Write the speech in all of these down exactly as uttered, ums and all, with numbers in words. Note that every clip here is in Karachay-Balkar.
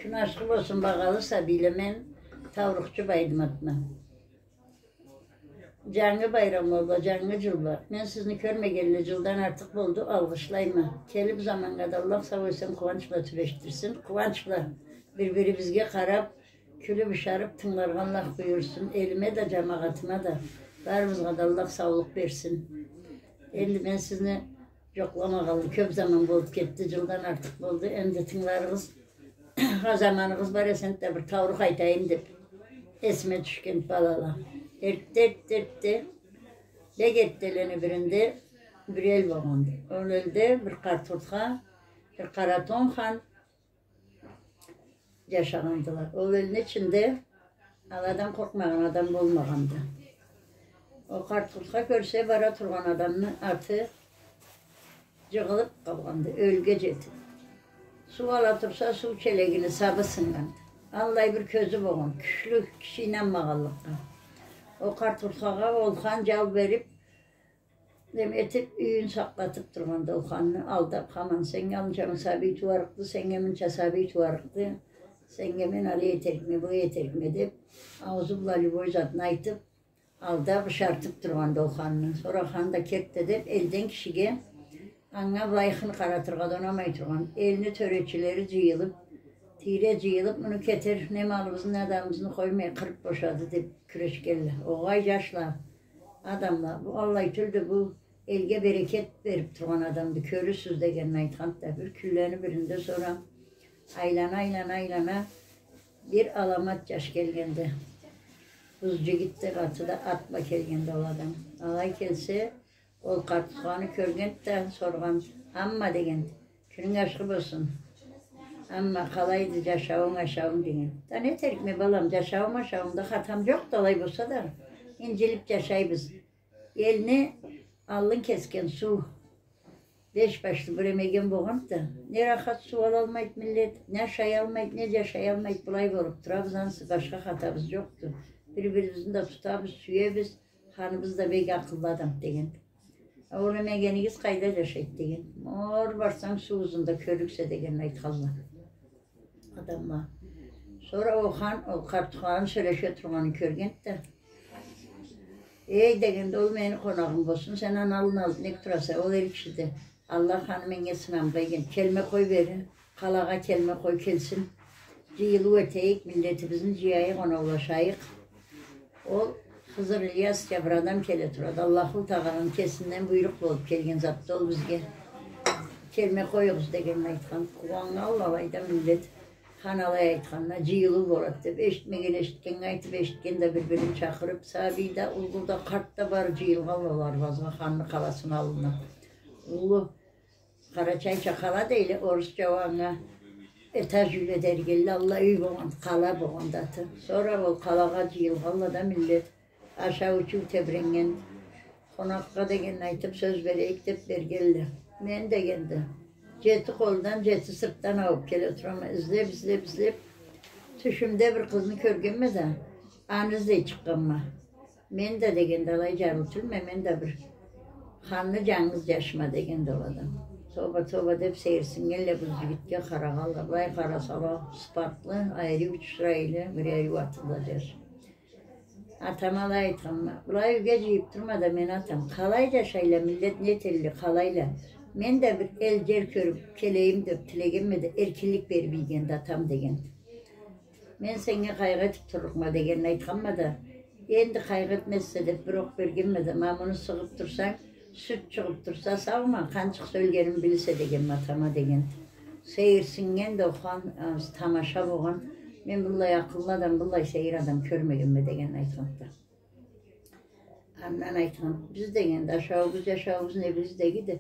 Кюн ашхы болсун, багъалы сабийле, мен Таурухчу Байдыматма. Джангы байрам болду, джангы джыл бла. Мен сизни кёрмегенли джылдан артыкъ болду, алгъышлайма. Келиб заманнга да Аллах сау-эсен, къууанч бла тюбешдирсин. Къууанч бла бир-бирибизге къараб, кюлюб-ышарыб, тынгыларгъа Аллах буюрсун. Элиме да, джамагъатыма да, барыбызгъа да Аллах саулукъ берсин. Энди мен сизни джокъламагъанлы кёб заман болуб кетди, джылдан артыкъ болду. Энди тынгыларыгъыз Ха, заманыгъыз бар эсе, энтда бир таурух айтайым деб эсиме тюшген, балала. Эртде, эртде, эртде, бек эртделени биринде бир эл болгъанды. Ол элде бир къарт уртха, бир Къаратон хан джашагъандыла. Ол элни ичинде аладан къоркъмагъан адам болмагъанды. Ол къарт уртха кёрсе, бара тургъан адамны аты джыгъылыб къалгъанды, ёлге джетиб. Суу ала турса, суу челегини сабы сыннганды. Аллай бир кёзю болгъан, кючлю, киши ийнанмагъанлыкъгъа. Ол къарт уртхагъа ол хан джал бериб, неме этиб, юйюн сакълатыб тургъанды ол ханны, алдаб хаман: «Сеннге анча сабий тууарыкъды, сеннге мынча сабий тууарыкъды, сеннге мен алай этерикме, былай этерикме», — деб, ауузу бла любой затны айтыб, алдаб, ышартыб тургъанды ол ханны. Сора хан да: «Кет», — деб, элден кишиге, анга былай хын къаратыргъа да унамай тургъан. Элни тёречилери джыйылыб, тийре джыйылыб, муну кетер, не малыбызны, не адамыбызны къоймай, къырыб бошады, деб кюрешгенле. Огъай, джашла, адамла, бу аллай тюлдю, бу элге берекет бериб тургъан адамды, кёрюрсюз, дегенин айтханды да, бир кюнлени биринде сора айлана, айлана, айлана, бир аламат джаш келгенди. Бузджигит деб аты да, ат бла келгенди ол адам. Алай келсе, ол къарт уртханы кёргенди да, соргъан: «Амма, — дегенди, — кюнюнг ашхы болсун. Амма, къалайды джашауунг, ашауунг?» — деген. «Да не этерикме, балам, джашауум, ашауумда хатам джокъду, алай болса да, инджилиб джашайбыз. Элни аллын кесген суу, беш башлы бир эмеген болгъанды да, не рахат суу алалмайды миллет, не ашаялмайды, не джашаялмайды, былай болуб турабыз, ансы башха хатабыз джокъду. Бир-бирибизни да тутабыз, сюебиз, ханыбыз да бек акъыллы адамды», — дегенди. «А ол эмегенигиз къайда джашайды?» — деген. «Ары барсанг, суу узунда кёрлюксе», — дегенин айтханла адамла. Сора ол хан, ол къарт уртханы сёлеше тургъанын кёргенди да: «Эй, — дегенди, — ол мени къонагъым болсун, сен аны аллына алыб нек тураса, ол эр кишиди. Аллах аны меннге сынамгъа ийген. Келме къой бери, къалагъа келме къой, келсин. Джыйылыу этейик, миллетибизни джыяйыкъ, оноулашайыкъ». Ол Хызыр Ильясча бир адам келе турады. Аллаху Тагъаланы кесинден буйрукъ болуб келген затды ол бизге. «Келме къоюгъуз», — дегенин айтхан. Къууаннганла алайда миллет. Хан алай айтханына, джыйылыу болады деб, эшитмеген эшитгеннге айтыб, эшитген да бир-бирин чакъырыб, сабий да, уллу да, къарт да, бары джыйылгъанла ол арбазгъа, ханны къаласыны аллына. Уллу къарачайча къала дейле, орусча уа анга этаж юйле дерик элле, аллай юй болгъанды, къала болгъанды аты. Сора ол къалагъа джыйылгъанла да миллет. Ашау-ичиу тебреннген. Къонакъгъа дегенин айтыб, сёз берейик деб бергенле. Мен, дегенди, джети къолдан, джети сыртдан аууб келе турама. Излеб, излеб, излеб, тюшюмде бир къызны кёргенме да, аны излей чыкъгъанма. Мен да, дегенди, алай джарлы тюлме, мен да бир ханны джангыз джашыма, дегенди ол адам. Тоба, тоба деб сейирсиннгенле, бу джигитге къарагъанла. Былай къарасала, сыпатлы, айры учурайлы, бир айры атылы джаш. Атама алай айтханма: «Былай юйге джыйыб турма да мени, атам. Къалай джашайла миллет, не этелле, къалайла? Мен да бир эл, джер кёрюб келейим деб тилегенме да, эркинлик бериб ийгенди атам», — дегенди. «Мен сеннге къайгъы этиб турлукъма», — дегенин айтханма да, «Энди къайгъы этмезсе», — деб бир окъ бергенме да, «Ма муну сыгъыб турсанг, сют чыгъыб турса, саума, къанчыкъ сёлгеними билирсе», — дегенме атама, дегенди. Сейирсиннген да ол хан, а, тамаша болгъан. «Мен быллай акъыллы адам, быллай сейир адам кёрмегенме», — дегенин айтханды. Андан айтхан: «Биз, — дегенди, — ашауубуз, джашауубуз, небиз да иги да,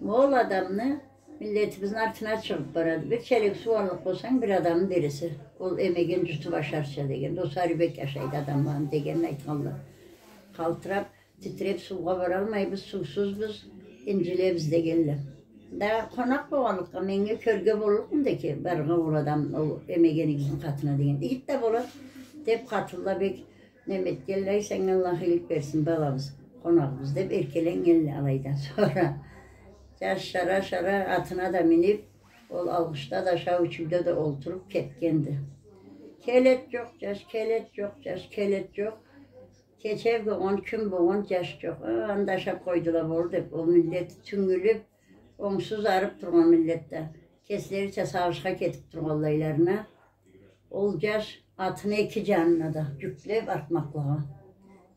ма ол адамны, миллетибизни артына чыгъыб барады. Бир челек суу аллыкъ болсанг, бир адамны бересе, ол эмеген джутуб ашарча», — дегенди. «Ол сари бек ашайды адамланы», — дегенин айтханла. «Къалтыраб, титиреб, суугъа баралмайбыз, суусузбуз, инджилебиз», — дегенле. «Да къонакъ болгъанлыкъгъа, меннге кёрге боллукъмуду экен барыргъа ол адам, ол эмегенигизни къатына?» — деген. «Игит да болад», — деб, къатынла бек неме этгенле. «Ай, сеннге Аллах игилик берсин, балабыз, къонагъыбыз», — деб эркеленнгенле алайдан. Сора джаш шара-шара атына да миниб, Ол алгъышда да, ашау-ичиуде да олтуруп кетгенди. Келет джокъ джаш, келет джокъ джаш, келет джокъ. Кече болгъан, кюн болгъан, джаш джокъ. Ы, анда ашап къойдула, болду деп, ол миллет тюнгюлюп, онгсуз арып тургъан миллет да, кеслерича сагъышха кетип тургъанлайларына, ол джаш атыны эки джанына да джюклеп артмакълагъа,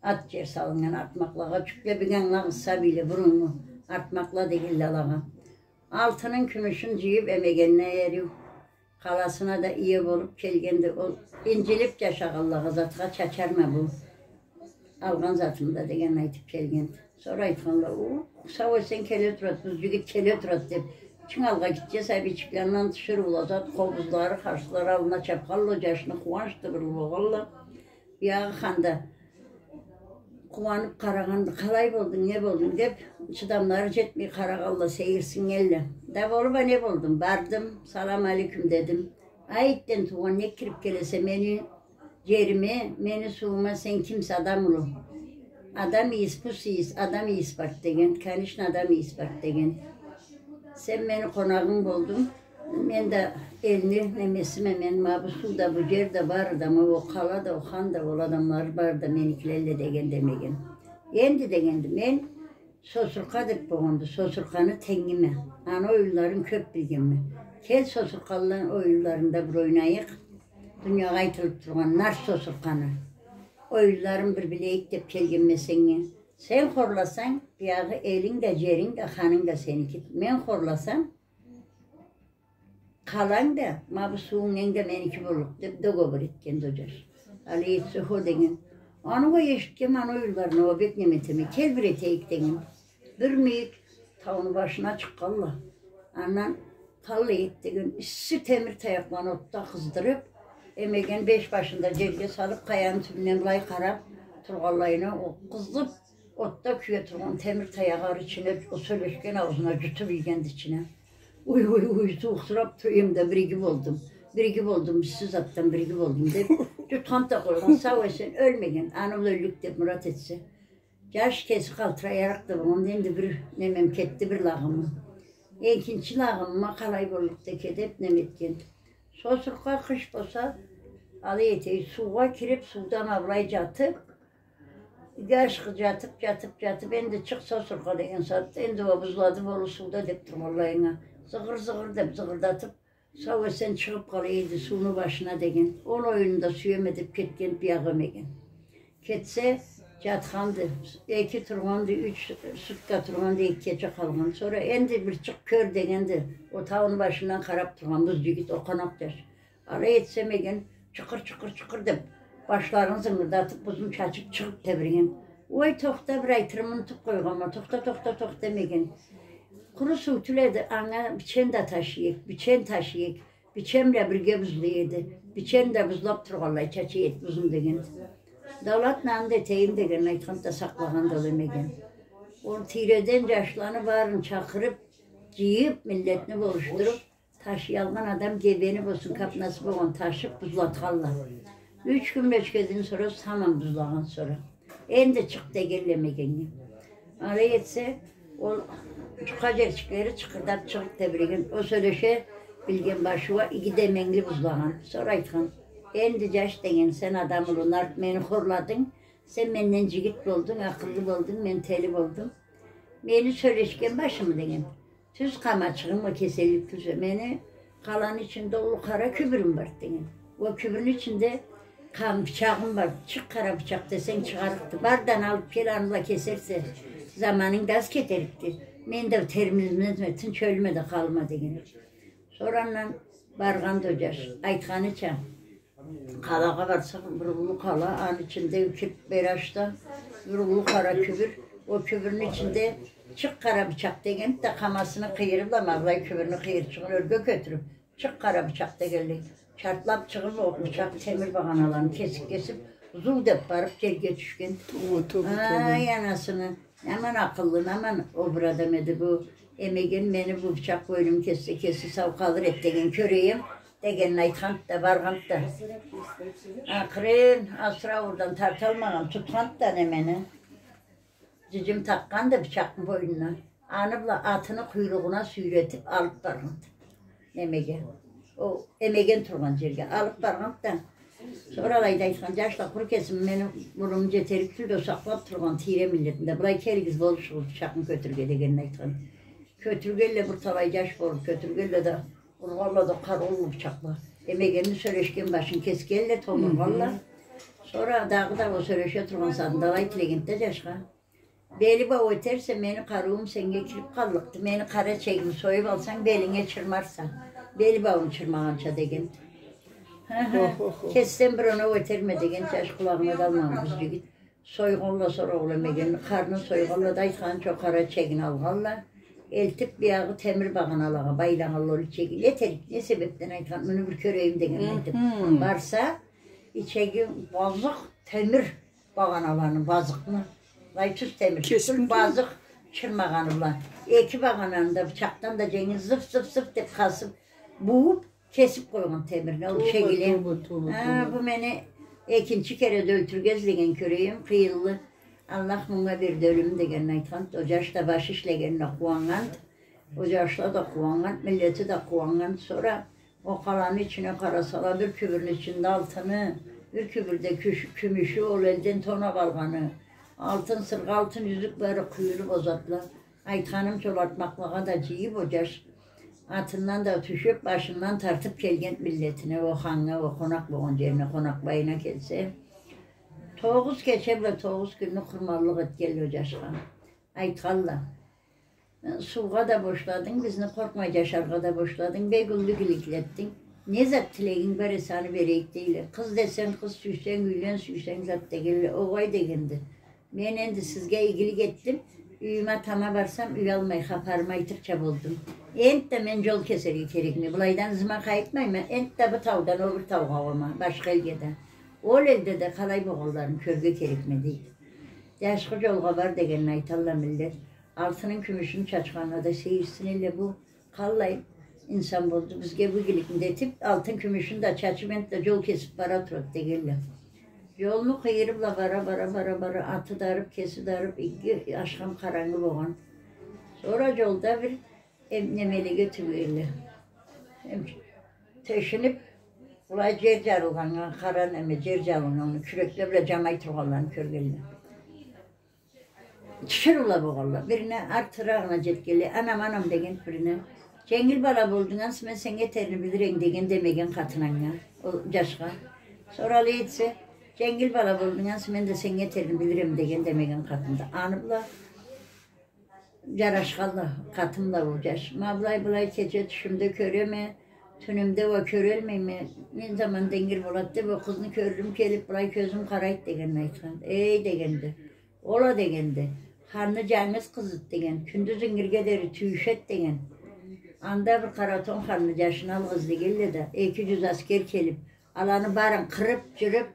ат джер салыннган артмакълагъа джюклеп, бир ангыла къысса биле, бурунгу артмакъла дегенле алагъа. Алтынын, кюмюшюн джыйып, эмегенине эриу къаласына да ие болуп келгенди. Ол инджилип джашагъанлагъа, затха чачарма бу алгъан затымы да дегенин айтып келгенди. Сора айтханла: «У, сау-эсен келе турад, бу джигит келе турад», — деп. Чынг алгъа гитче, сабийчикле андан тиширыула зат, къобузлары, харслары аллына чапханла, джашны къууанчды бир болгъанла. Биягъы ханда къууанып къарагъанды: «Къалай болдунг, не болдунг?» — деп, чыдамлары джетмей къарагъанла, сейирсиннгенле. «Да болуп а не болдум? Бардым, салам алейкум дедим». «Ай, итден туугъан, нек кирип келесе мени джериме, мени суума, сен кимсе, адам улу? Адам ийис, пус ийис, адам ийис барды», — деген. «Конечно, адам ийис барды», — деген. «Сен мени къонагъым болдунг. Мен да элни немесиме, мен ма бу суу да, бу джер да, бары да, ма ол къала да, ол хан да, ол адамлары бары да меникилелле», — деген демеген. «Энди, — дегенди, — мен Сосуркъа деп болгъанды, Сосуркъаны тенгиме. Аны оюнларын кёп билгенме. Кел, Сосуркъаны оюнларында бир ойнайыкъ. Дуниягъа айтылып тургъан Нарт Сосуркъаны оюнларын бир билейик деп келгенме сеннге. Сен хорласанг, биягъы элинг да, джеринг да, ханынг да сеники. Мен хорласам, къаланг да, ма бу суунг, ненг да меники боллукъ», — деп договор этгенди ол джаш. Алай этсе, хо деген. Аны уа эшитгенме, аны оюнларына уа бек неме этеме. «Кел, бир этейик», — деген. Бир мийик тауну башына чыкъгъанла. Андан «Къаллай эт», — деген, исси темир таякъланы отда къыздырып, эмеген беш башын да джерге салып, къаяны тюбюнден былай къарап тургъанлайына, ол къызып, отда кюе тургъан темир таягъы ары ичине, ол сёлешген ауузуна джутуп ийгенди ичине. «Уй, уй, уй, зууукъсурап тура эдим да, бириги болдум. Бириги болдум, исси затдан бириги болдум», — деп, джутханды да къойгъан, сау-эсен ёлмеген, аны бла ёллюк деп мурат этсе. Джаш кеси къалтыраярыкъды, онда энди бир немем кетди, бир лагъымым. Экинчи лагъымыма къалай боллукъду экен деп неме этген. Сосуркъа къыш болса, алай этейик, суугъа кирип, суудан ма былай джатып, иги ашхы джатып, джатып, джатып, «Энди чыкъ, Сосуркъа», — деген сагъатда, энди уа бузлады болу сууда деп тургъанлайына, зыгъыр-зыгъыр деп зыгъырдатып, сау-эсен чыгъып къала эди сууну башына деген. Ол оюнну да сюеме деп кетген, биягъы эмеген. Кетсе, джатханды. Эки тургъанды, юч сутка тургъанды, эки кече къалгъан. Сора «Энди бир чыкъ кёр», — дегенди. Ол тауну башындан къарап тургъан буз джигит, ол къонакъ джаш. Алай этсе эмеген, чыкъыр, чыкъыр, чыкъыр деп, башларын зынгырдатып, бузун чачып, чыгъып тебиреген. «Ой, тохта, бир айтырымы унутуп къойгъанма, тохта, тохта, тохта», — эмеген. Къуру суу тюл эди, анга бичен да ташыйыкъ, бичен ташыйыкъ, бичен бла бирге бузлай эди. Бичен да бузлап тургъанлай чачай эди бузун деген. «Да ладно, анда этейим», — деген, айтханды да сакълагъанды ол эмеген. Ол тийреден джашланы барын чакъырып, джыйып, миллетни болушдуруп, ташыялгъан адам гебени болсун, капнасы болгъан, ташып бузлатханла. Юч кюн бла, юч кечеден сора, тамам бузлагъан сора. «Энди чыкъ», — дегенле эмегеннге. Алай этсе, ол джукъа джерчиклери чыкъырдап чыгъып тебиреген. Ол сёлеше билген башы уа иги деменгили бузлагъан. Сора айтхан: «Энди, джаш, — деген, — сен адам улу, нарт, мени хорладынг, сен менден джигит болдунг, акъыллы болдунг, мен тели болдум. Мени сёлешген башымы, — деген, — тюз къамачыгъым уа кеселик тюлсе, мени къаланы ичинде уллу къара кюбюрюм бар, — деген. — Ол кюбюрню ичинде къам-, бычагъым бар. Чыкъ, къара бычакъ десенг, чыгъарыкъды. Бар да аны алып кел, аны бла кесерсе, заманынг да аз кетерикди. Мен да термизме, тынч ёлме да къалма», — деген. Сора андан баргъанды ол джаш. Айтханыча, къалагъа барсакъ, бир уллу къала, аны ичинде кириб бери ачса, бир уллу къара кюбюр, ол кюбюрню ичинде «Чыкъ, къара бычакъ», — дегенди да, къамасыны къыйыры бла ма былай кюбюрню къыйырчыгъын ёрге кётюрюб, «Чыкъ, къара бычакъ», — дегенлей, чартлаб чыгъыб, ол бычакъ темир багъаналаны кесиб-кесиб, зуу деб барыб джерге тюшген. Тобе, тобе, тобе. Ай, анасыны, аман акъыллы, аман обур адам эди бу. Эмеген, мени бу бычакъ бойнум кессе, кеси сау къалыр эди деген, кёрейим дегенин айтханды да, баргъанды да. Акъырын, асыры аууурдан тарталмагъан, тутханды да немени. Джиджим такъгъанды бычакъны бойнуна. Аны бла атыны къуйругъуна сюйретиб алыб баргъанды. Немеге. Ол эмеген тургъан джерге алып баргъанды да. Сора алайда айтхан: «Джашла, къуру кесим, мени бурнум джетерик тюлдю, сакълап тургъан тийре миллетни да. Былай келигиз, болушугъуз, бычакъны кётюрюрге», — дегенин айтхан. Кётюргелле, бир талай джаш болуп кётюргелле да, ургъалла да къарыулу бычакъла. Эмегенни сёлешген башын кесгелле, томургъалла. Сора дагъыда ол сёлеше тургъан сагъатында алай тилегенди да джашха: «Бели бау этерсе, мени къарыуум сеннге кирип къаллыкъды. Мени къара чегими союп алсанг, белинге чырмарса. Бели бауун чырмагъанча», — дегенди. «Хы-хы, кессем бир оноу этерме», — деген джаш, къулагъына да алмагъан къыз джигит. Сойгъалла сора ол эмегенни, къарнын сойгъалла да, айтханынча, ол къара чегин алгъалла. Элтип, биягъы темир багъаналагъа байлагъалла ол ичегин. Этерик, не себепден айтхан, муну бир кёрейим деген айтып. Барса, ичеги базыкъ, темир багъаналаны, базыкъны. Былай тюз темир. Кесим базыкъ чырмагъаны бла. Эки багъананы да бычакъдан да дженгил зып-зып-зып деп къазып, бууп, кесип къойгъан темирни ол ичегиле. Тоба, тоба, тоба, тоба. Бу мени экинчи кере да ёлтюрюрге излеген кёрейим, къыйынлы. Аллах мунга берди ёлюм дегенин айтхан. Ол джаш да башы ишлегенине къууаннганды. Ол джашла да къууаннганды, миллети да къууаннганды. Сора ол къаланы ичине къарасала, бир кюбюрню ичинде алтыны, бир кюбюрде кюш-, кюмюшю, ол элден тонап алгъаны, алтын сыргъа, алтын юзюк бары къуюлуп ол затла. Айтханымча, ол артмакълагъа да джыйып, ол джаш атындан да тюшюп, башындан тартып келген миллетине, ол ханнга, ол къонакъ болгъан джерине, къонакъбайына келсе, тогъуз кече бла тогъуз кюнню къурманлыкъ этгелле ол джашха. Айтхалла: «Суугъа да бошладынг бизни, къоркъмай джашаргъа да бошладынг, бек уллу игиликле этдинг. Не зат тилегинг бар эсе, аны берейик», — дейле. Къыз десенг къыз, сюйсенг юйлен, сюйсенг зат дегелле. Огъай, дегенди. Мен энди сизге игилик этдим, юйюме тама барсам, уялмай, хапарымы айтырча болдум. Энтда мен джол кесерге керекме, былайдан ызыма къайтмайма, энтда бу таудан ол бир таугъа ауама, башха элге да. Ол элде да къалай болгъанларын кёрюрге керекме, дейди. Джашхы джолгъа бар дегенин айталла миллет. Алтынын, кюмюшюн чачханына да сейирсинелле, бу къаллай инсан болду, бизге бу игиликни да этип, алтын кюмюшюн да чачып, энтда джол кесип бара турады дегелле. Джолну къыйыры бла бара, бара, бара, бара, аты да арып, кеси да арып, иги ашхам къарангы болгъан. Сора джолда бир эм-, немелеге тюбегелле. Эм-, тешинип, былай джер джарылгъаннга, къара неме, джер джарылгъанны кюрекле бла джамай тургъанларын кёргелле. Тиширыула болгъалла. Бирине артырагъына джетгелле: «Анам, анам», — деген бирине. «Дженгил бала болдунг ансы, мен сеннге этерни билир эм», — деген да эмеген къатын анга, ол джашха. Сора алай этсе: «Дженгил бала болдунг ансы, мен да сеннге этерни билир эм», — деген да эмеген къатын да. Аны бла джарашхалла, къатын бла ол джаш. «Ма былай, былай кече тюшюмде кёреме, тюнюмде уа кёрелмейме. Не заман денгир болады деп, ол къызны кёрюрюм келип, былай кёзюм къарайды», — дегенин айтхан. «Эй, — дегенди, — ол а, — дегенди, — ханны джангыз къызыды, — деген. — Кюндюз ингирге дери тюйюшеди, — деген. — Анда бир къара тон ханны джашын алгъыз дегелле да, эки джюз аскер келип, аланы барын къырып, джырып,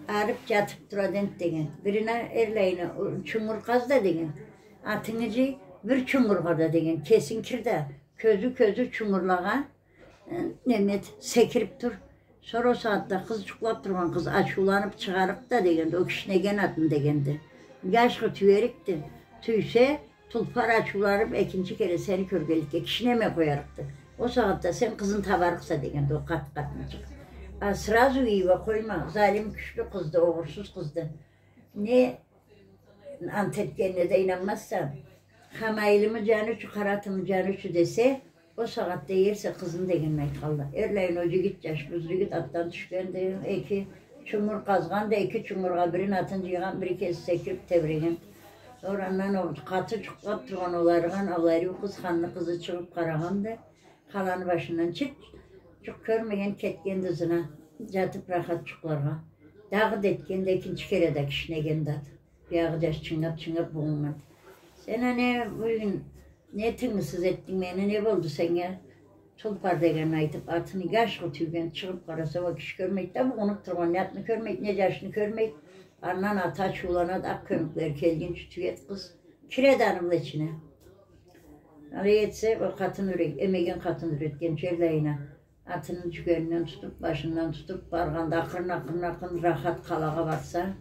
арып, джатып турады энди, — деген. — Бирине эрлайына чунгур къаз да, — деген, — атынгы джый, бир чунгургъа да, — деген, — кесинг кир да, кёзю-кёзю чунгурлагъа, э, неме эт, секирип тур. Сора ол сагъатда къыз, джукълап тургъан къыз ачыуланып чыгъарыкъ да, — дегенди, — ол кишнеген атын, — дегенди. — Джашхы тюерикди. Тюйсе, Тулпар ачыуланып, экинчи кере сени кёргенликге кишнемей къоярыкъды. Ол сагъатда сен къызын табарыкъса, — дегенди ол къат-, къатынчыкъ. — А сразу ийип а къойма, залим кючлю къызды, огъурсуз къызды. Не ант этгенине да ийнанмазса, Хамайлымы джаны ючюн, Къаратымы джаны ючюн десе, ол сагъатда иерсе къызын, — дегенин айтханла. Эрлайын ол джигит, джаш, бу джигит атдан тюшгенди, эки чунгур къазгъанды, эки чунгургъа бирин атын джыйгъан, бири кеси секирип тебреген. Сора андан ол къаты джукълап тургъан ол арыгъан, ол ариу къыз, ханны къызы, чыгъып къарагъанды. Къаланы башындан чырт джукъ кёрмеген, кетгенди ызына, джатып рахат джукъларгъа. Дагъыда этгенди, экинчи кере да кишнегенди ат. Биягъы джаш чынгап-чынгап бугъуннган. — Сен а не бюгюн, не тынгысыз этдинг мени, не болду сеннге, Тулпар? — дегенин айтып, атын иги ашхы тюйген, чыгъып къараса, уа киши кёрмейди да, бугъунуп тургъан не атны кёрмейди, не джашны кёрмейди. Андан аты ачыуланады, акъ кёмюклери келгинчи тюеди къыз. Киреди аны бла ичине. Алай этсе, ол къатын юрет-, эмеген къатын юретгинчи эрлайына. Атыны джюгенинден тутуп, башындан тутуп баргъанда, акъырын, акъырын, акъырын рахат къалагъа барса,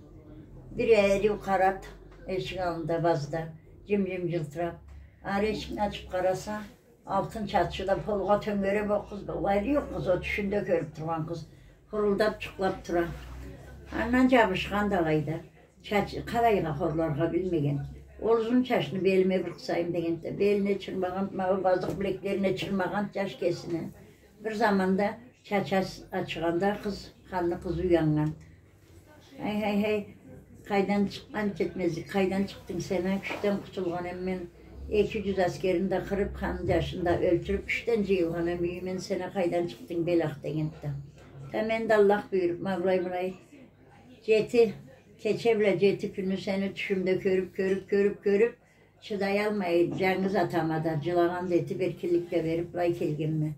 бир ариу къара ат эшик аллында, базда, джым-джым джылтырап. Ары эшикни ачып къараса, Алтын чачы да полгъа тёнгерек ол къыз, былай юкъ къыз, ол тюшюнде кёрюп тургъан къыз. Хурулдап, джукълап тура. Андан джабышхан да алайда. Чач-, къалайгъа хорларгъа билмеген. Ол узун чачны белиме бир къысайым дегенде, белине чырмагъан, ма ол базыкъ билеклерине чырмагъан чач кесине. Бир заманда чачы ачыгъанда къыз, ханны къызы уяннган. Хай, хай, хай, къайдан чыкъгъан, кетмезлик, къайдан чыкъдынг сен а? Кючден къутулгъан эдим мен, эки джюз аскерни да къырып, ханны джашын да ёлтюрюп, кючден джыйылгъан эдим юйюме, сен а къайдан чыкъдынг, белах, дегенди да. Да мен да Аллах буюруп, ма былай-былай, джети кече бла джети кюнню сени тюшюмде кёрюп, кёрюп, кёрюп, кёрюп, чыдаялмай, джангыз атама да джылагъан да этип, эркинлик да берип, былай келгенме.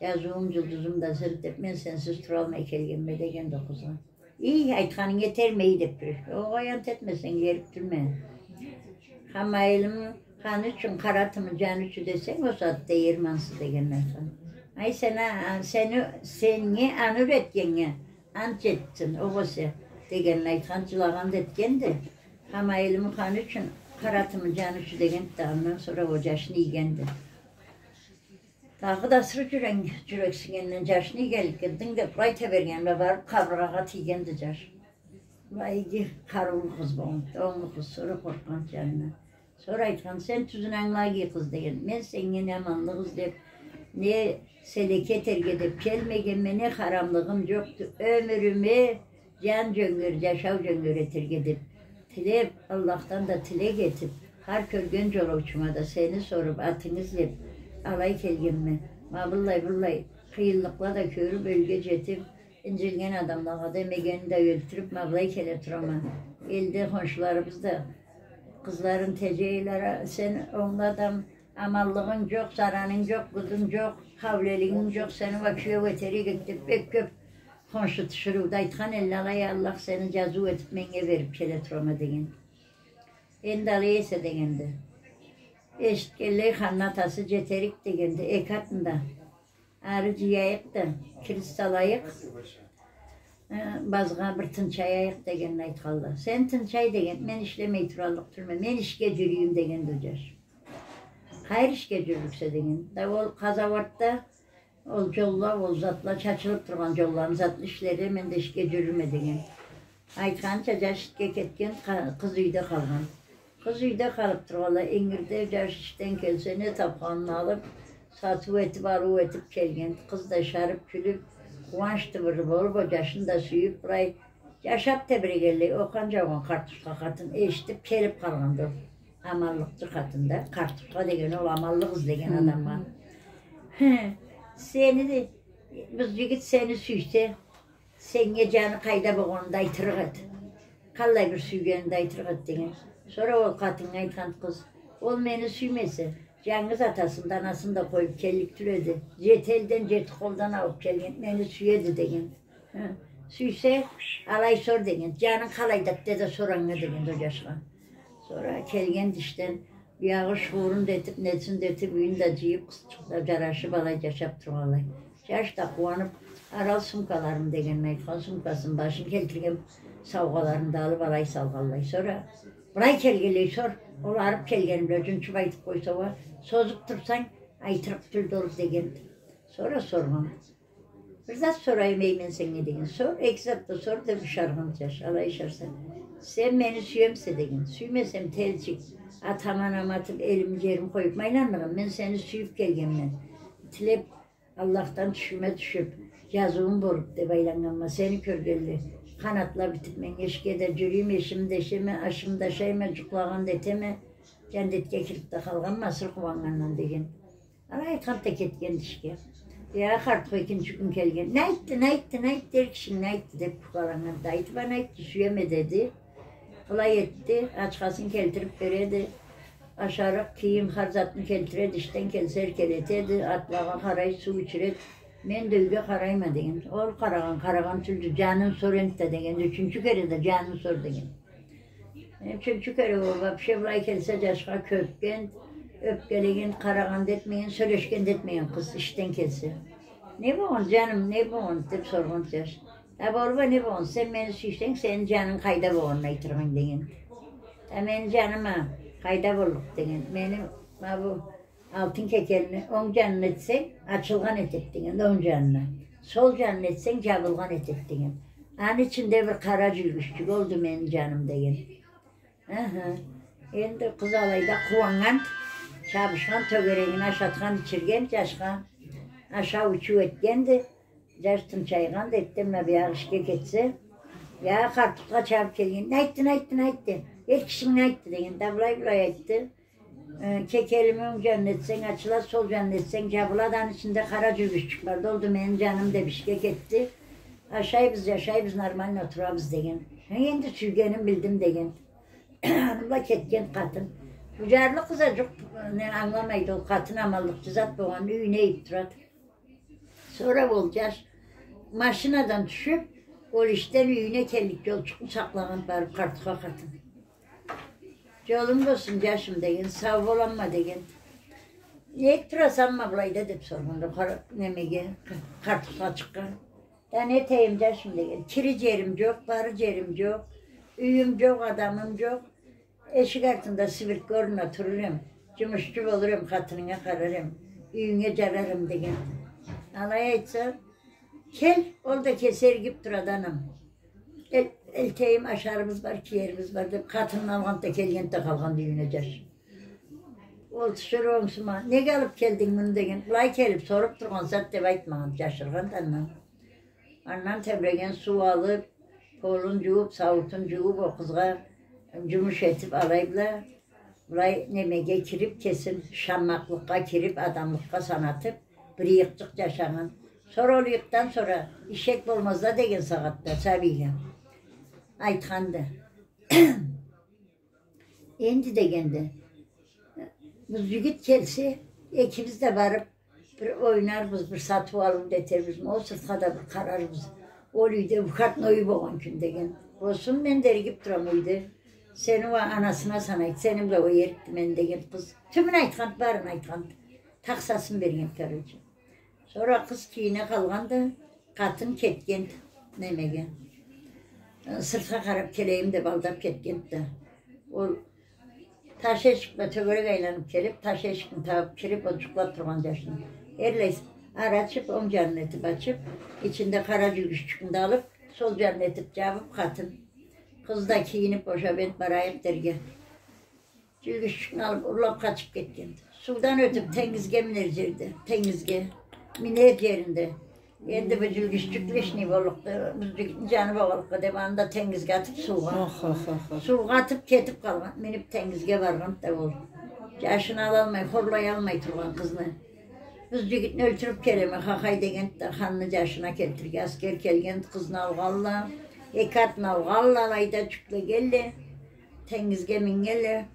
Джазыуум, джулдузум да сен деп, мен сенсиз туралмай келгенме, дегенди ол къызгъа. Ий, айтханынг этерме, ий, деп бир. Огъай, ант этмесенг, эрип тюлме. Хамайлымы ханы ючюн, къара атымы джаны ючюн десенг, ол сагъатда эрмансыз, дегенин айтхан. Ай, сен а, а, сени, сеннге аны юретгеннге ант джетсин, огъесе, дегенин айтхан, джылагъан да этгенди. Хамайлымы ханы ючюн, къара атымы джаны ючюн дегенди да, андан сора ол джашны ийгенди. Дагъыда асыры джюрек-, джюрексиннгенден, джашны ийгенликге дынг деп былай теберген бла барып, къабыргъагъа тийгенди джаш. Былай иги къарыулу къыз болгъан, онглу къыз, сора къоркъгъан джанындан. Сора айтхан: «Сен тюзюн ангыла, иги къыз, — деген. — Мен сеннге не аманлыкъ излеп, не селеке этерге деп келмегенме, не харамлыгъым джокъду. Ёмюрюме джан джёнгер, джашау джёнгер этерге деп тилеп, Аллахдан да тилек этип, хар кёрген джолоучума да сени соруп, атынгы излеп, алай келгенме. Ма быллай-быллай къыйынлыкъла да кёрюп, ёлге джетип, инджилген адамлагъа да эмегенни да ёлтюрюп, ма былай келе турама. Элде хоншуларыбыз да къызларын теджей эдиле: сен онглу адам, аманлыгъынг джокъ, заранынг джокъ, гузунг джокъ, хаулелигинг джокъ, сени уа киеу этерик эдик», — деп, бек кёп хоншу тиширыуда айтхан эдиле. Алай Аллах сени джазыу этип меннге берип келе турама, — деген. Энди алай эсе, дегенди. Эшитгенлей, ханны атасы: «Джетерик, — дегенди, — эки атын да ары джыяйыкъ да, кирис салайыкъ, э, базгъа бир тынчаяйыкъ», — дегенин айтханла. «Сен тынчай, — деген, — мен ишлемей тураллыкъ тюлме, мен ишге джюрюйюм», — дегенди ол джаш. «Къайры ишге джюрюрюксе?» — деген. «Да ол къазауатда ол джолла, ол затла, чачылып тургъан джолланы, затлы ишледе мен да ишге джюрюрме», — деген. Айтханынча, джаш ишге кетген, къа-, къыз юйде къалгъан. Къыз юйде къалып тургъанлай, ингирде джаш ишден келсе, не тапханын алып, сатыу этип, алыу этип келген. Къыз да шарып, кюлюп, къууанч тыбыры болуп, ол джашын да сюйюп, былай джашап тебирегенлей, окъан джаугъан къартушха къатын эшитип келип къалгъанды ол. Аманлыкъчы къатын да, къартушха деген ол аманлыкъ излеген адамгъа. Хы, сени да, бу джигит сени сюйсе, сеннге джаны къайда болгъанын да айтырыкъ эди. Къаллай бир сюйгенин да айтырыкъ эди, деген. Сора ол къатыннга айтхан къыз: «Ол мени сюймесе, джангыз атасын да, анасын да къоюп келлик тюл эди. Джети элден, джети къолдан алып келген, мени сюеди», — деген. Хы, сюйсе, алай сор, деген. Джанынг къалайдады да сор анга, деген ол джашха. Сора келгенди ишден, биягъы шуурун да этип, несин да этип, юйюн да джыйып, къызчыкъ да джарашып, алай джашап тургъанлай. Джаш да къууанып, ары ал сумкаларын дегенин айтхан, сумкасын, башын келтирген саугъаларын да алып, алай салгъанлай. Сора былай келгенлей сор, ол алып келгени бла джунчуп айтып къойса уа, созуп турсанг, айтырыкъ тюлдю ол, деген. Сора соргъан. Бир зат сорайым эй мен сеннге, деген. Сор, эки зат да сор, деп ышаргъан джаш. Алай ышарса, сен мени сюемисе, деген. Сюймесем, телчик, атам-анам атып, элим-джерим къоюп ма айланырыкъма, мен сени сюйюп келгенме. Тилеп, Аллахдан тюшюме тюшюп, джазыуум болуп деп айланнганма, сени кёргенлей, къанатла битип, мен эшге да джюрюйюм, эшим да эшеме, ашым да ашайма, джукълагъан да этеме, джандетге кирип да къалгъанма, асыры къууаннгандан, деген. Алай айтхан да кетгенди ишге. Я, къартха экинчи кюн келген. Не айтды, не айтды, не айтды, эр кишинг не айтды, деп кюкаланнганды. Айтып а не айтды, сюеме деди. Былай этди, ачхасын келтирип береди. Ашарыкъ, кийим, хар затны келтиреди, ишден келсе эркелетеди, атлагъа къарай, суу ичиреди. Мен да юйге къарайма, деген. Ол къарагъан, къарагъан тюлдю, джанын сор энтда, деген. Ючюнчю кере да джанын сор, деген. Ючюнчю кере ол вообще былай келсе, джашха кёпген, ёпкелеген, къарагъан да этмеген, сёлешген да этмеген къыз ишден келсе. Не болгъан, джаным, не болгъан, деп соргъан джаш. А болуп а не болгъан, сен мени сюйсенг, сени джанынг къайда болгъанын айтырыкъ эдинг, деген. А мени джаным а къайда боллукъ, деген. Мени ма бу Алтын кекелини онг джанына этсенг, ачылгъан этед деген, онг джанына. Сол джанына этсенг, джабылгъан этед деген. Аны ичинде бир къара джюлгюччюк олду мени джаным деген. Аха. Энди къыз алайда къууаннган, чабышхан, тёгерегин ашатхан, ичирген джашха. Ашау-ичиу этгенди. Джаш тынчайгъанды, эртденбла биягъы ишге кетсе, я къартухла чабыб келген. Не айтды, не айтды, не айтды? Эр кишинг не айтды деген. Да былай-былай айтды. Э, кекелими онг джанына этсенг, ачылад, сол джанына этсенг, джабылад, аны ичинде къара джюлгюччюк барды, олду мени джаным деб ишге кетди. Ашайбыз, джашайбыз, нормально турабыз деген. Хы, энди сюйгенин билдим деген. Аны бла кетген къатын. Бу джарлы къыз а джукъ, не, ангыламайды ол къатын, аманлыкъчы зат болгъан, юйюне ийиб турады. Сора ол джаш машинадан тюшюб, ол ишден юйюне келлик джолчукъну сакълагъан барыб къартуха къатын. Джолунг болсун, джашым деген, сау бол амма деген. Не этиб тураса амма былайда деб соргъанда къара-, немеге, къартухчыкъгъа. Да не этейим, джашым деген. Кирир джерим джокъ, барыр джерим джокъ, юйюм джокъ, адамым джокъ. Эшик артында сибиртке орнуна турурем, джумушчу болурем, къатынынга къарарем, юйюнге джарарем деген. Алай айтса, кел, ол да кеси эригиб турады, анам. Эл-, элтейим, ашарыбыз бар, киерибиз бар деб, къатынын алгъанды да келгенди да къалгъанды юйюне джаш. Ол тиширыу онгсума, неге алыб келдинг муну деген. Былай келиб соруб тургъан зат деб айтмагъан, джашыргъанды андан. Андан тебиреген суу алыб, полун джууб, сауутун джууб, ол къызгъа джумуш этиб, алай бла, былай немеге кириб, кесин шаммакълыкъгъа кириб, адамлыкъгъа санатыб, бир ыйыкъчыкъ джашагъан. Сора ол ыйыкъдан сора ишек болмазла деген сагъатда сабийле айтханды. Энди дегенде, бу джигит келсе, экибиз да барыб, бир ойнарбыз, бир сатыу-алыу да этербиз, ол сыртха да бир къарарбыз. Ол юйде выходной болгъан кюн деген. Болсун, мен да эригиб турама юйде. Сени уа анасына санайды, сени бла ол эрикди мени деген къыз. Тюбюн айтханды, барын айтханды. Такъсасын берген, короче. Сора къыз кийине къалгъанды, къатын кетгенди немеге. Сыртха къараб келейим деб алдаб кетгенди да. Ол таш эшик бла тёгерек айланыб келиб, таш эшикни табыб кириб, ол джукълаб тургъан джашны. Эрлай ары ачыб, онг джанын этиб ачыб, ичинде къара джюлгюччюкню да алыб, сол джанын этиб джабыб къатын. Къыз да кийиниб, бошаб энди барайыкъ дерге. Джюлгюччюкню алыб, урлаб къачыб кетгенди. Суудан ётюб, тенгизге минер джерде, тенгизге минер джеринде. Энди бу джюлгюччюк лишний боллукъду, бу джигитни джаны болгъанлыкъгъа деб, аны да тенгизге атыб суугъа. Ох, ох, ох, ох. Суугъа атыб кетиб къалгъан, миниб тенгизге баргъанды да ол. Джашын алалмай, хорлаялмай тургъан къызны. Бу джигитни ёлтюрюб келеме, хахай дегенди да, ханны джашына келтирирге. Аскер келгенди, къызны алгъанла, эки атны алгъанла, алайда джюклегенле. Тенгизге мингенле,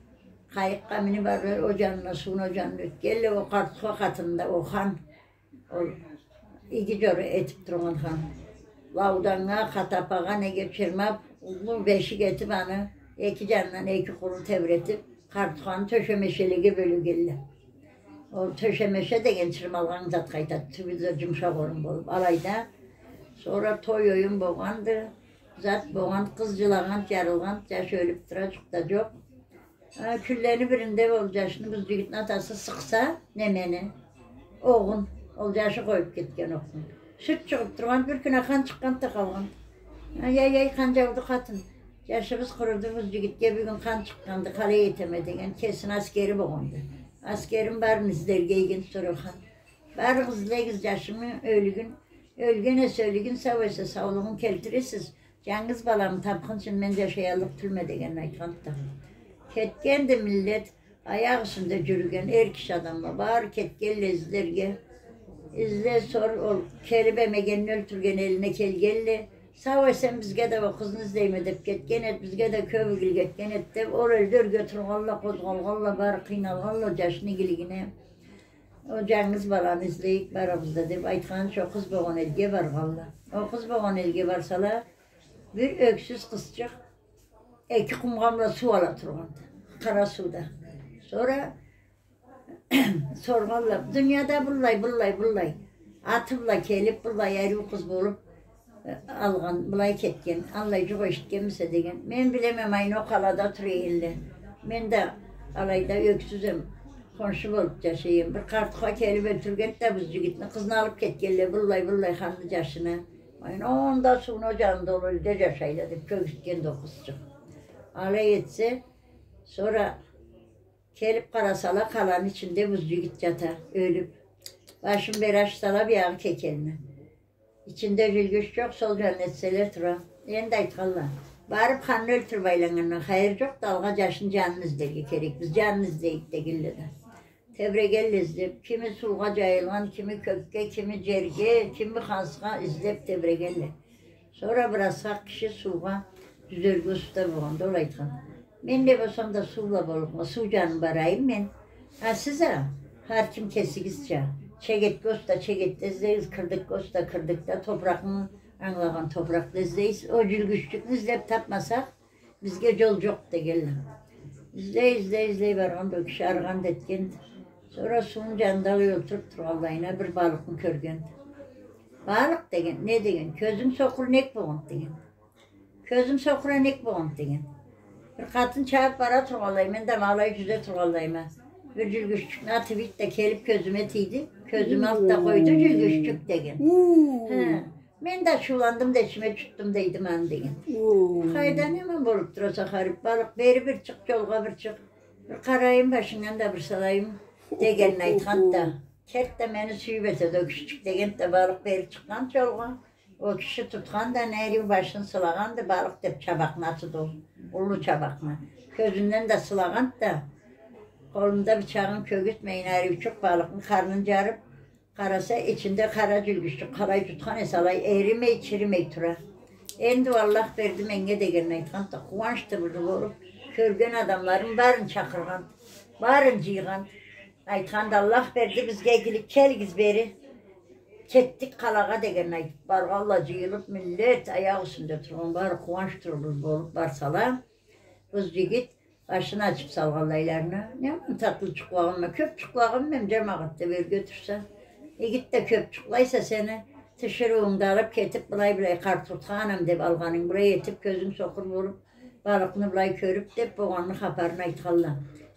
къайыкъгъа миниб, ары ол джанына, сууну ол джанына ётгенле, ол къартуха къатынны да, ол хан, ол иги джора этиб тургъан хан. Лауданнга, Хатапагъа, неге, чырмаб, уллу бешик этиб аны, эки джанындан эки къуру тебиретиб, къартуханы тёшемешелеге бёлегенле. Ол тёшемеше деген чырмалгъан затха айтады, тюбю да джумушакъ орун болуб, алайда. Сора той-оюн болгъанды, зат болгъан, къыз джылагъан, джарылгъан, джаш ёлюб тура, джукъ да джокъ. А, кюнлени биринде ол джашны бу джигитни атасы сыкъса, немени, огъун, ол джашы къоюб кетген огъун. Сют чыгъыб тургъан, бир кюн а къан чыкъгъанды да къалгъан. Ай, ай, ай, къанджауду къатын. Джашыбыз къуруду, бу джигитге бюгюн къан чыкъгъанды, къалай этеме деген, кесини аскери болгъанды. Аскерим барын излерге ийген сора хан. Барыгъыз, излегиз джашымы ёлюгюн, ёлген эсе ёлюгюн, сау эсе саулугъун келтиресиз. Джангыз баламы табхынчын мен джашаяллыкъ тюлме дегенин айтханды да. Кетгенди миллет, аякъ юсюнде джюрюген эр киши адамла бары кетгенле излерге. Изле, сор, ол келиб эмегенин ёлтюрген элине келгенле. Сау-эсен бизге да ол къызны излейме деб кетген эд, бизге да кёб игилик этген эд деб, ол элде ёрге тургъанла, къозгъалгъанла, бары къыйналгъанла джашны игилигине. Ол джангыз баланы излейик барыбыз да деб айтханча, ол къыз болгъан элге баргъанла. Ол къыз болгъан элге барсала, бир ёксюз къызчыкъ эки къумгъа бла суу ала тургъанды. Къара сууда. Сора соргъанла, дунияда быллай, быллай, быллай. Аты бла келиб, быллай ариу къыз болуб, э, алгъан, былай кетген, аллай джукъ эшитгенмисе деген. Мен билеме, ма ол къалада тура элле. Мен да алайда ёксюзем. Хоншу болуп джашайма. Бир къартухла келип ёлтюргенди да бу джигитни, къызны алып кетгенле, быллай-быллай ханны джашына. Ай, онда сууну джаны долу элде джашайла деп кёргюзтгенди ол къызчыкъ. Алай этсе, сора келип къарасала, къаланы ичинде бу джигит джата, ёлюп. Башын бери ачсала, биягъы кекелни. Ичинде джюлгюч джокъ, сол джанын этселе тура. Энди айтханла: «Барып ханны ёлтюрюп айланнгандан хайыр джокъду, алгъа джашны джанын излерге керекбиз, джанын излейик», — дегенле да. Тебирегенле излеп, кими суугъа джайылгъан, кими кёкге, кими джерге, кими хансха излеп тебирегенле. Сора бир асхакъ киши суугъа джюзерге уста болгъанда, ол айтхан: «Мен не болсам да суу бла боллукъма, суу джанын барайым мен. А сиз а, хар ким кесигизча, чегетге уста чегетде излегиз, кырдыкга уста кырдыкда, топуракъны ангылагъан топуракда излейсиз. Ол джюлгюччюкню излеп тапмасакъ, бизге джол джокъ», — дегенле. Излей, излей, излей баргъанда, ол киши арыгъан да этген. Сора сууну джанында алай олтуруп тургъанлайына бир балыкъны кёрген. «Балыкъ, — деген, — не?» — деген. «Кёзюнг сокъур нек болгъан?» — деген. «Кёзюм сокъур а нек болгъан?» — деген. «Бир къатын чабып бара тургъанлай, мен да ма алай джюзе тургъанлайма, бир джюлгюччюкню атып ийди да келип кёзюме тийди. Кёзюм алды да къойду джюлгюччюк», — деген. «Хы, мен да ачыуландым да ичиме джутдум дейди муну», — деген. «Къайдан аман болуп тураса, харип балыкъ, бери бир чыкъ, джолгъа бир чыкъ. Бир къарайым, башынгдан да бир сылайым», — дегенин айтханды да. «Кет да, мени сюйюп этеди ол кишичик», — дегенди да, балыкъ бери чыкъгъан джолгъа. Ол киши тутхан да, ариу башын сылагъанды, балыкъ деп чабакъны атыды ол. Уллу чабакъны. Кёзюнден да сылагъанды да, къолунда бычагъын кёргюзтмейин, ариучукъ балыкъны къарнын джарып, къараса, ичинде къара джюлгюччюк къалай джутхан эсе, алай эримей, чиримей тура. «Энди Аллах берди меннге», — дегенин айтханды да, къууанч тыбыры болуп, кёрген адамларын барын чакъыргъанды, барын джыйгъанды. Айтханды: «Аллах берди бизге игилик, келигиз бери. Кетдик къалагъа», — дегенин айтып, баргъанла джыйылып, миллет аякъ юсюнде тургъан, бары къууанч тыбыры болуп барсала, къыз джигит башын ачып салгъанлайларына: «Не аман татлы джукълагъанма, кёп джукълагъанма, джамагъат», — деп ёрге турса. «Игит да кёп джукълайса сени, тиширыунгу да алып кетип, былай-былай къартуртха анам деп алгъанынг былай этип, кёзюнг сокъур болуп, балыкъны былай кёрюп», — деп болгъанны хапарын айтханла.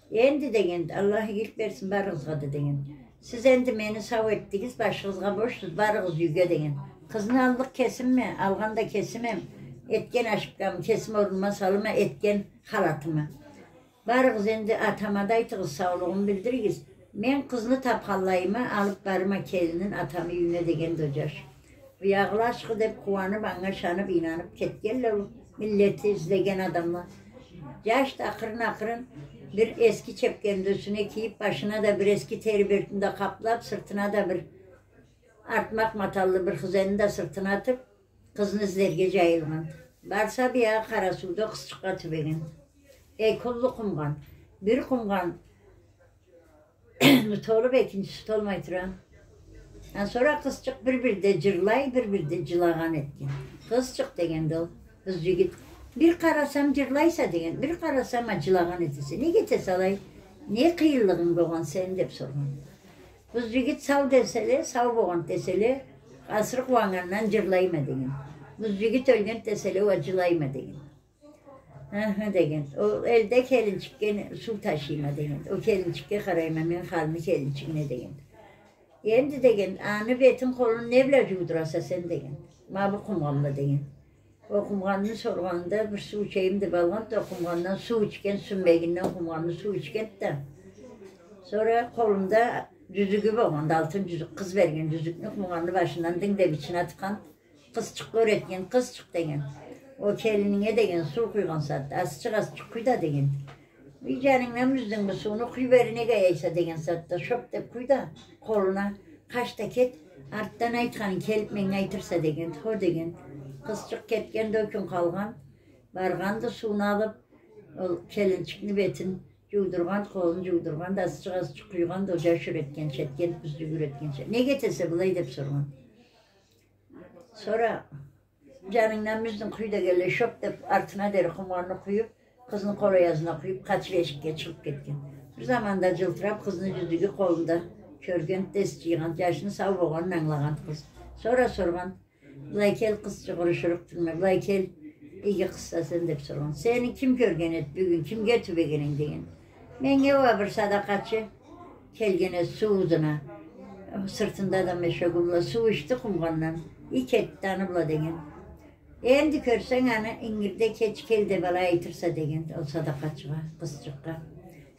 «Энди, — дегенди, — Аллах игилик берсин барыгъызгъа да, — деген. — Сиз энди мени сау этдигиз, башыгъызгъа бошсуз, барыгъыз юйге», — деген. «Къызны аллыкъ кесимме, алгъан да кесимме, этген ашыбкамы кесим орнума салама, этген халатымы. Барыгъыз энди атама да айтыгъыз, саулугъун билдиригиз. Мен къызны тапханлайыма алып барама келинин атамы юйюне», — дегенди ол джаш. Буягъыла ашхы деп къууанып, анга ышанып, ийнанып кетгенле ол миллети излеген адамла. Джаш да акъырын-акъырын бир эски чепкени да юсюне кийип, башына да бир эски тери бёркню да къаплап, сыртына да бир артмакъ маталлы бир хызенни да сыртына атып, къызны излерге джайылгъан. Барса, биягъы Къарасууда къызчыкъгъа тюбеген. Эки уллу къумгъан. Бир къумгъан толуп, экинчиси толмай тура. А сора къызчыкъ бир-бирде джырлай, бир-бирде джылагъан этген. «Къызчыкъ, — дегенди ол, — къыз джигит, бир къарасам джырлайса, — деген, — бир къарасам а джылагъан этесе. Неге этесе алай? Не къыйынлыгъынг болгъан сени?» — деп соргъан. «Къыз джигит сау деселе, сау болгъанды деселе, асыры къууаннгандан джырлайма, — деген. — Къыз джигит ёлгенди деселе, уа джылайма, — деген. — Хы-хы, — деген. — Ол элде келинчикге суу ташыйма, — деген. — Ол келинчикге къарайма, мен халны келинчигине, — деген. — Энди, — деген, — аны бетин, къолун не бла джуудураса сен? — деген. — Ма бу къумгъан бла, — деген. — Ол къумгъанны соргъанында бир суу ичейим деп алгъанды да, къумгъандан суу ичген, сюнмегинден къумгъанны суу ичгенди да. Сора къолунда джюзюгю болгъанды, алтын джюзюк, къыз берген джюзюкню къумгъанны башындан динг деп ичине атхан. Къызчыкъгъа юретген, къызчыкъ, — деген, — ол келининге, — деген, — суу къуйгъан сагъатда, — азчыкъ, азчыкъ къуй да, — деген, — бир джанынгдан бюздюнг бу сууну, къуй бери, неге аяйса, — деген сагъатда, — шоп деп къуй да къолуна, къач да кет, артдан айтханынг келип меннге айтырса, — деген. — Хо, — деген. Къызчыкъ кетгенди, ол кюн къалгъан, баргъанды сууну алып, ол келинчикни бетин джуудургъан, къолун джуудургъан да, азчыкъ, азчыкъ къуйгъан да, ол джаш юретгенча этген, бюзлюк юретгенча. Неге этесе былай деп соргъан. Сора джанынгдан бюздюнг, къуй дегенлей, шоп деп артына дери къумгъанны къуюп, къызны къол аязына къуюп, къачып эшикге чыгъып кетген. Бир заманда джылтырап къызны джюзюгю къолунда кёрген, тез джыйгъан, джашны сау болгъанын ангылагъан къыз. Сора соргъан: «Былай кел, къызчыкъ, урушурукъ тюлме, былай кел, иги къызса сен», — деп соргъан. «Сени ким кёрген эди бюгюн, кимге тюбеген эдинг?» — деген. «Меннге уа бир садакъачы Келген эди суу узуна. Сыртында да мешогу бла суу ичди къумгъандан. И кетди аны бла деген. Энди кёрсенг аны, ингирде кеч кел деп алай айтырса деген, ол садакъачыгъа, къызчыкъгъа.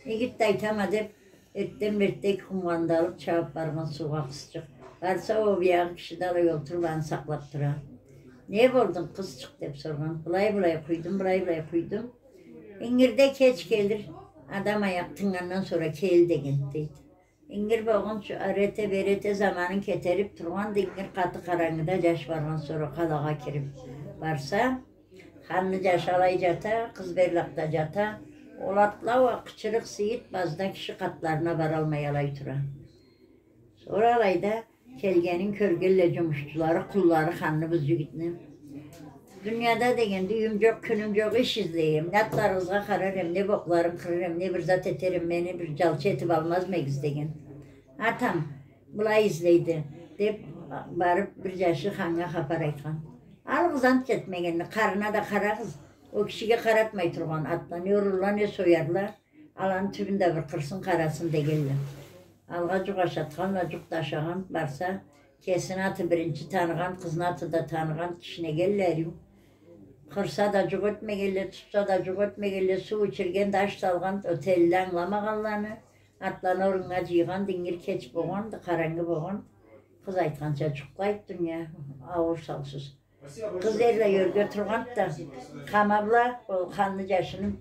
Игит да айтама деп, эртден-бертден эки къумгъанны да алып чабып баргъан суугъа къызчыкъ. Барса, ол биягъы киши да алай олтуруп аны сакълап тура. Не болдунг, къызчыкъ, деп соргъан. Былай-былай къуйдум, былай-былай къуйдум. Ингирде кеч келир, адам аякъ тыннгандан сора кел деген, дейди. Ингир болгъунчу, ары эте, бери эте, заманын кетерип тургъанды, ингир къаты къарангыда жаш баргъан сора къалагъа кирип барса, ханны жашы алай жата, къыз берлакъда жата, ол атла уа къычырыкъ, сыйыт, базда киши къатларына баралмай алай тура. Сора алайда келгенин кёргелле жумушчулары, къуллары ханны, бу жигитни. Дунияда, дегенди, юйюм жокъ, кюнюм жокъ, иш излей эдим. Не атларыгъызгъа къарар эдим, не бокъларын къырыр эдим, не бир зат этер эдим, мени бир жалчы этип алмазмы эдигиз деген. Атам былай излейди, деп барып бир жашы ханнга хапар айтхан. Алыгъыз ант этмегенни, къарына да къарагъыз. Ол кишиге къаратмай тургъан атла, не урурла, не соярла. Аланы тюбюн да бир къырсын, къарасын дегелле. Алгъа жукъ ашатханла, жукъ да ашагъан, барса, кесини аты биринчи таныгъан, къызны аты да таныгъан киши дегелле ариу. Къырса да жукъ этмегелле, тутса да жукъ этмегелле, суу ичирген да, аш салгъан, отелле ангыламагъанланы, атланы оруннга жыйгъанды, ингир кеч болгъанды, къарангы болгъан. Къыз айтханча жукълайды дуния, ауур саусуз. Къыз эрлай ёрге тургъанды да, Къама бла, ол ханны жашыны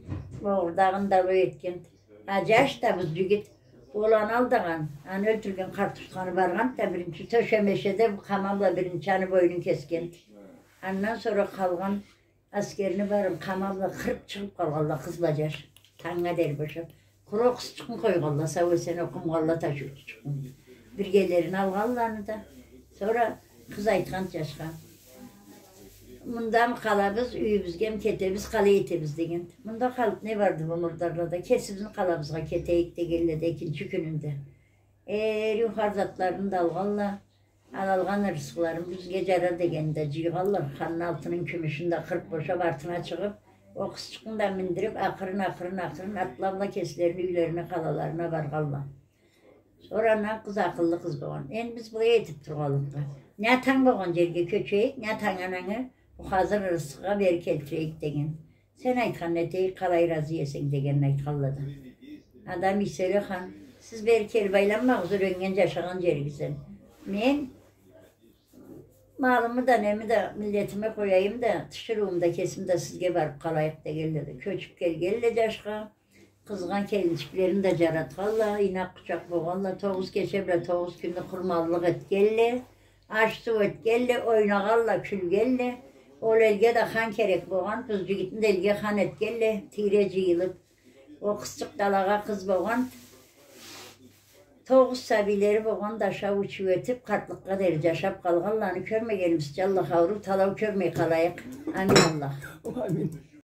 огъурдагъын да алай этгенди. А жаш да, бу жигит, ол аны алдагъан, аны ёлтюрген къарт тутханы баргъанды да, биринчи тёшемешеде бу Къама бла биринчи аны бойнун кесгенди. Андан сора къалгъан аскерни барын Къама бла къырып чыгъып къалгъанла, къыз бла жаш. Тангнга дери бошап. Къуру къызчыкъны къойгъанла, сау-эсен окъумгъанла ташыучукъну. Биргелерин алгъанла аны да. Сора къыз айтхан жашха: «Мындамы къалабыз, юйюбюзгеми кетебиз, къалай этебиз?» — деген. «Мында къалып не барды бу мурдарлада? Кесибизни къалабызгъа кетейик», — дегелле да экинчи кюнюнде. Э, ариу хар затларын да алгъанла. Алалгъан ырысхыларын бизге жарар дегенни да жыйгъанла, ханны алтынын, кюмюшюн да къырып бошап, артына чыгъып, ол къызчыкъны да миндирип, акъырын, акъырын, акъырын атла бла кеслерини юйлерине, къалаларына баргъанла. Сора андан къыз акъыллы къыз болгъан. Энди биз былай этип тургъанлыкъгъа, не атанг болгъан жерге кёчейик, не атанг, анангы бу хазыр ырысхыгъа бери келтирейик деген. Сен айтханны этейик, къалай разы эсенг, дегенин айтханла да. Адам ийселе хан: «Сиз бери келип айланмагъыз юреннген, жашагъан жеригизден. Мен малымы да, неми да миллетиме къояйым да, тиширыуум да, кесим да сизге барып къалайыкъ», — дегелле да. Кёчюп келгелле жашха. Къызгъа келинчиклерин да жаратханла, ийнакъ къучакъ болгъанла, тогъуз кече бла тогъуз кюнню къурманлыкъ этгелле, аш-суу этгелле, ойнагъанла, кюлгелле. Ол элге да хан керек болгъан, бу жигитни да элге хан этгелле, тийре жыйылып. Ол къызчыкъ да алагъа къыз болгъан, тогъуз сабийлери болгъан да, ашау-ичиу этип, къартлыкъгъа дери жашап къалгъанла. Аны кёрмегенибизча, Аллах, ауруу, талау кёрмей къалайыкъ. Амин, Аллах. Амин.